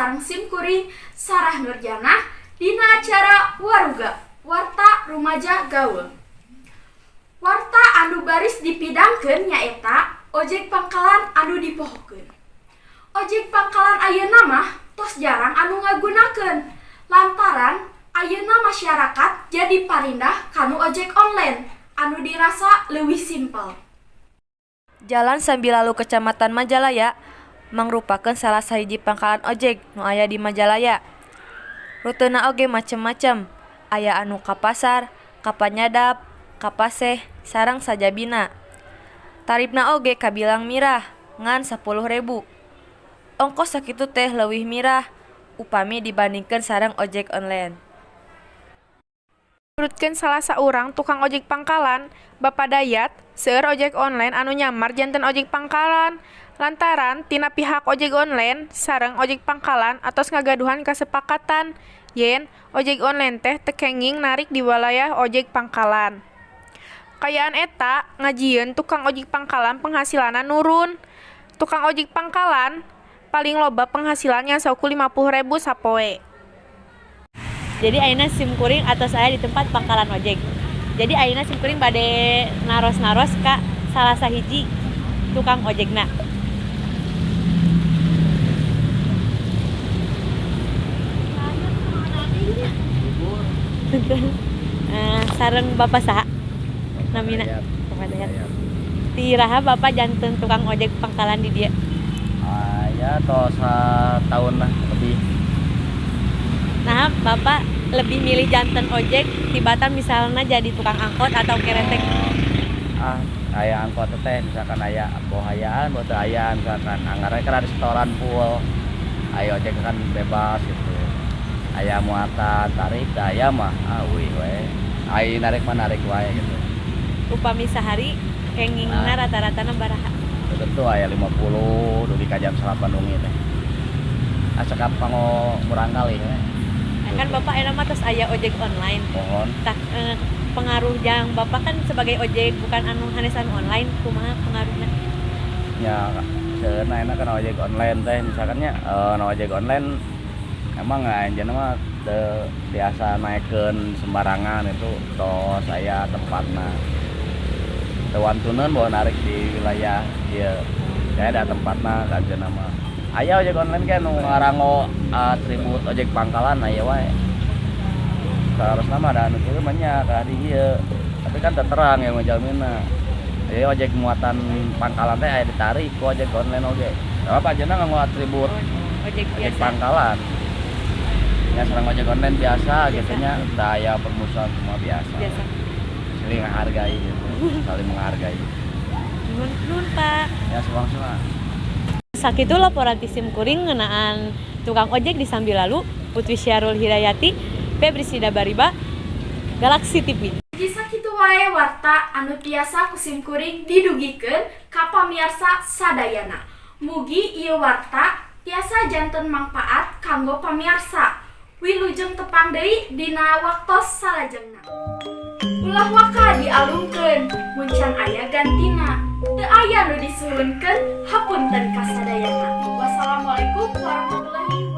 sareng sim kuring Sarah Nurjanah dina acara Waruga, Warta Rumaja Gaul. Warta anu baris dipidangkeun nyaeta ojek pangkalan anu dipohokeun. Ojek pangkalan ayeuna mah tos jarang anu ngagunakeun lantaran ayeuna masyarakat jadi parindah kanu ojek online anu dirasa leuwih simpel. Jalan Sambilalu, Kecamatan Majalaya, mangrupakeun salah sahiji pangkalan ojek nu aya di Majalaya. Rutena oge macem-macem, aya anu ka pasar, ka Panyadap, ka Paseh, sareng sajabina. Tarifna oge kabilang mirah, ngan 10.000. Ongkos sakitu teh leuwih mirah upami dibandingkeun sareng ojek online. Nurutkeun salah saurang tukang ojek pangkalan, Bapak Dayat, seueur ojek online anu nyamar janten ojek pangkalan. Lantaran tina pihak ojek online sareng ojek pangkalan atos ngagaduhan kasepakatan yen ojek online teh teu kenging narik di wilayah ojek pangkalan. Kaayaan eta ngajieun tukang ojek pangkalan penghasilanna nurun. Tukang ojek pangkalan paling loba penghasilan ngan saukur 50.000 sapoe. Jadi ayeuna sim kuring atos aya di tempat pangkalan ojek. Jadi ayeuna sim kuring bade naros-naros ka salah sahiji tukang ojekna. Sareng Bapak saha? Namina? Bapak Dayat. Ti iraha Bapak janten tukang ojek pangkalan di dieu? Ah, ya tos tahun lah lebih. Nah, Bapak lebih milih janten ojek tibatan misalnya jadi tukang angkot atau keretek? Ah, aya angkot teh misalkan aya bohayaan, boh teu aya, misalkan anggaran kan ada setoran full. Aya ojek kan bebas gitu. Aya muatan tarif teu aya mah ah euy we. Ai narik mah narik wae gitu. Upami sehari kengingna Nah. rata-ratana baraha? Tentu aya 50 dugi ka jam 9 wengi teh. Asa ka panggo murang kali we. Nah, kan Bapak enak mah tos aya ojek online. Mohon. Tah, pengaruh jang Bapak kan sebagai ojek bukan anu hanesan online, kumaha pengaruhna? Ya sebenarnya enak kan ojek online teh, misalkan nya nu ojek online emang anjeunna mah teu biasa naikkeun sembarangan, itu tos aya tempatna, teu wantuneun bawa narik di wilayah ieu, saya ada tempatna. Ka anjeunna mah aya ojek online kan nu ngarango atribut ojek pangkalan aya wae. Seharusnya mah ada anu kieu mah nya ka di ieu, tapi kan teu terang yang ngajalmina. Jadi ojek muatan pangkalan teh aya ditarik ku ojek online oge. Apa anjeunna nganggo atribut Ojek ojek biasa. Pangkalan. Ya sareng ojek online biasa gitu nya, teu aya permusuhan, semua biasa. Biasa. Saling menghargai gitu, saling menghargai. Nuhun, nuhun, Pak. Ya, semua-semua. Sakitu laporan ti sim kuring ngeunaan tukang ojek di Sambilalu, Putri Syarul Hidayati, Febri Sida Bariba, Galaxy TV. Jadi sakitu wae warta anu tiasa ku sim kuring didugikeun ka pamiarsa sadayana. Mugi ieu warta tiasa janten mangpaat kanggo pamiarsa. Wilujeng tepang deui dina waktos salajengna. Ulah waka dialungkeun mun can aya gantina. Teu aya nu disuhunkeun, hapunten kasadayana. Wassalamualaikum warahmatullahi.